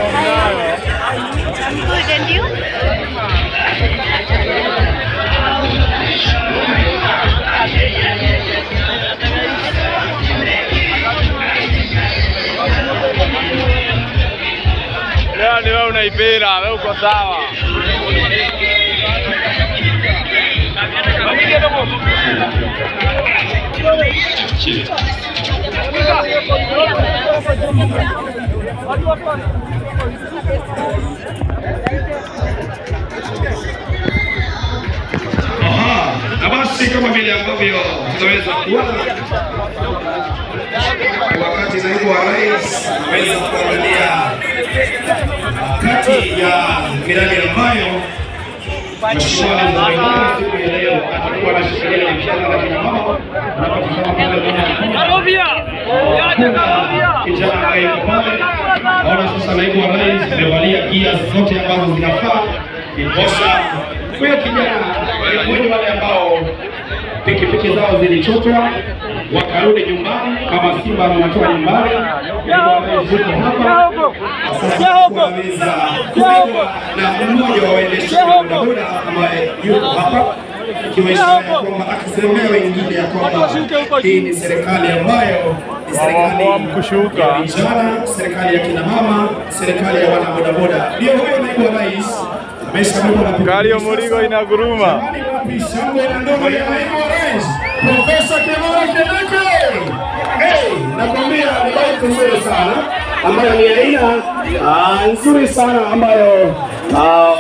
I'm good, and you? Leo ni wewe unaipira, wewe uko sawa. Aha, na basi kama vile ambavyo tunaweza kuona wakati naibu wa rais ameweza kuangalia kati ya miradi ambayo Mheshimiwa siku ya leo atakuwa anashikilia vijana na kina mama. Unapotazama pale kijana ambaye yuko pale, naona sasa naibu wa rais amevalia gia zote ambazo zinafaa ndiposa huyo kijana ni wale ambao pikipiki zao zilichotwa wakarudi nyumbani kama simba amewatoa nyumbani. Hapa sasa kuweza kupigwa na mmoja wa waendeshaji bodaboda ambaye yuko hapa, ikiwa ishara ya kwamba akisemea wengine ya kwamba hii ni serikali ambayo ni serikali ya vijana, serikali ya kina mama, serikali ya wana bodaboda. Ndio huyo naibu wa rais ameshabebwa na pikipiki. Gari ya Murigo inaguruma. Shangwe na ndogo ya naibu wa rais Profesa Kithure Kindiki. Hey, nakwambia ni bike nzuri sana ambayo ni aina nzuri sana ambayo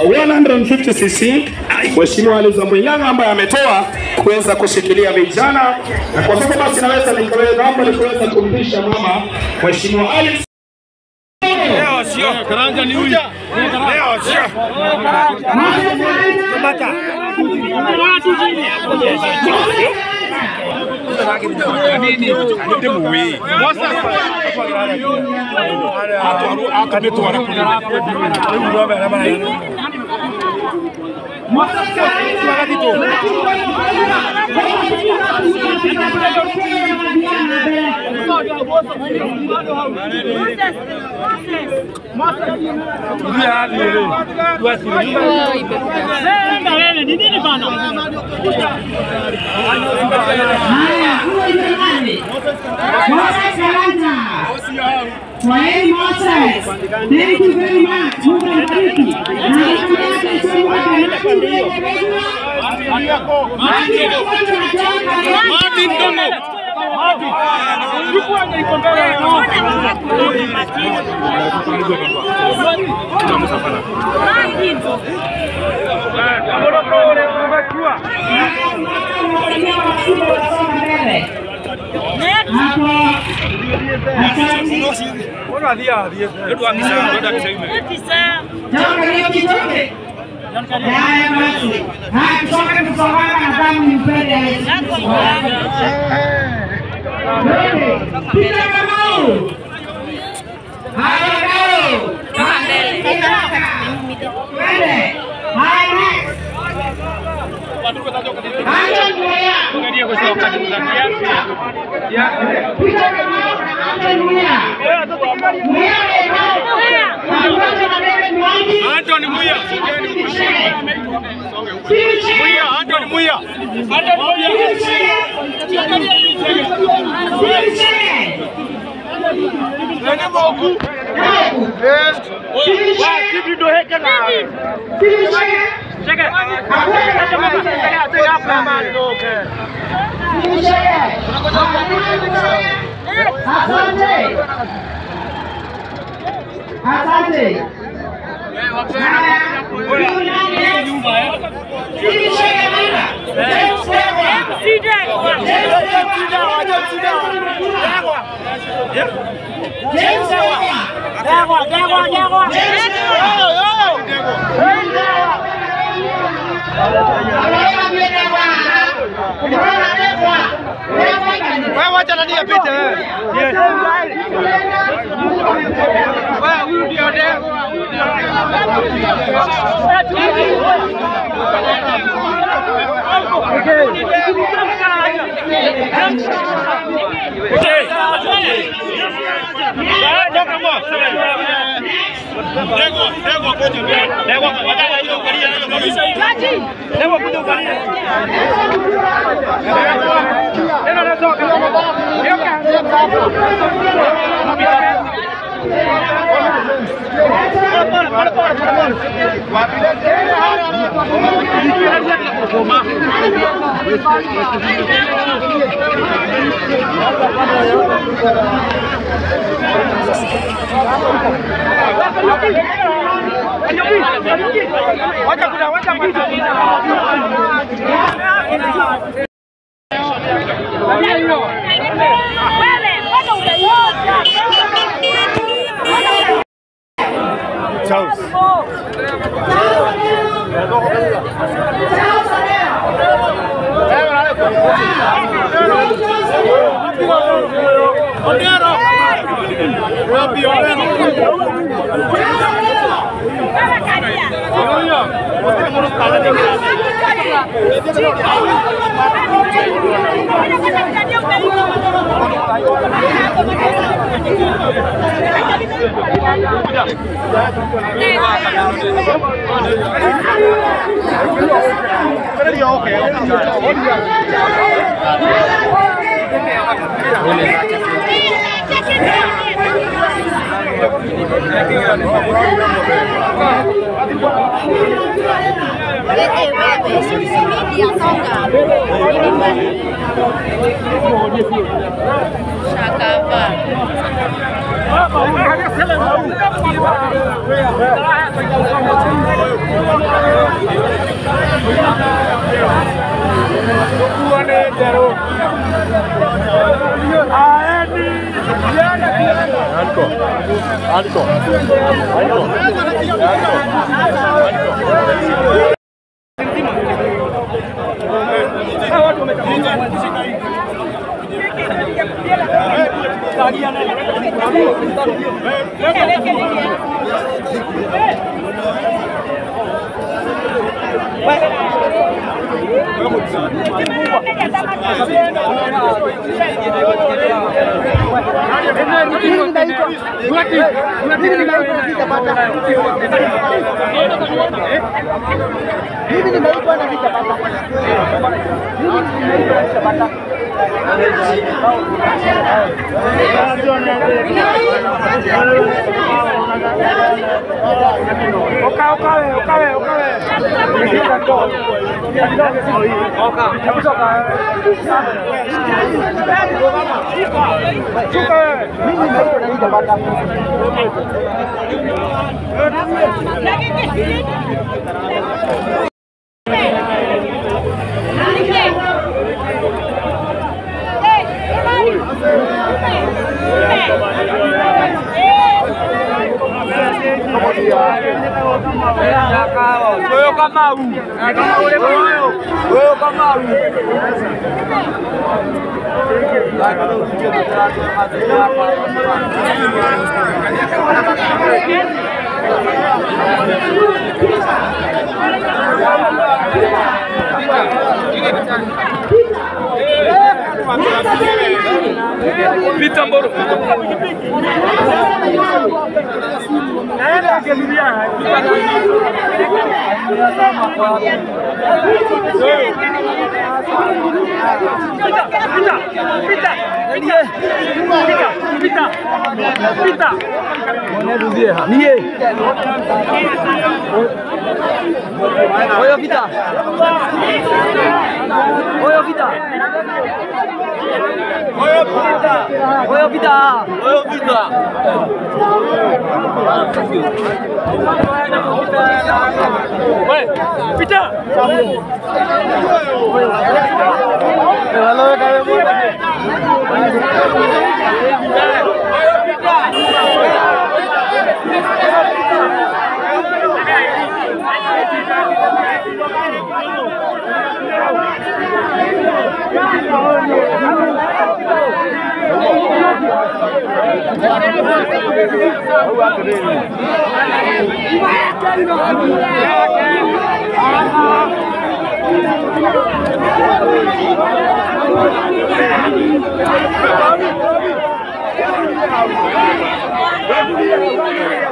150cc Mheshimiwa Alice Wambui Nyang'a ambaye ametoa kuweza kushikilia vijana, na kwa sasa basi naweza nikaweza kumpisha mama Mheshimiwa Alice. Leo sio karanja ni huyu. Leo sio. Kamata. Thank you very much. Martin Dongo. Peter Kamau. Anthony Muya. Muya, Anthony Muya. Anthony Muya. Asante. Wewe wacha nani apite wewe. Wewe huyu ndio Dego, huyu ndio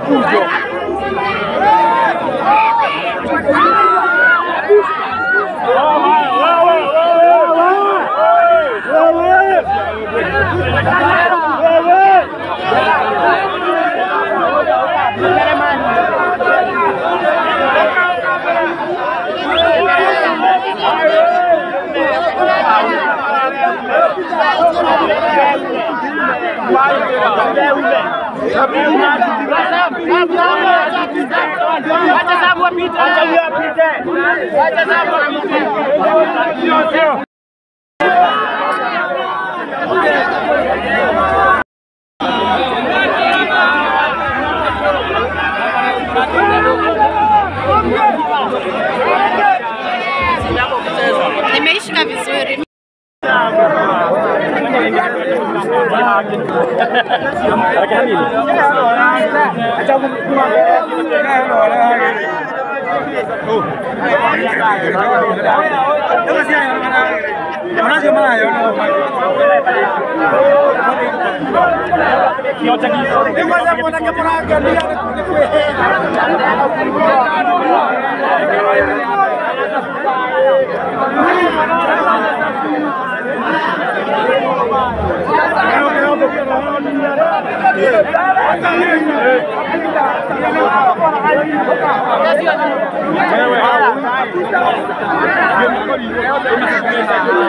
Kujo. Nimeishika vizuri. Viva!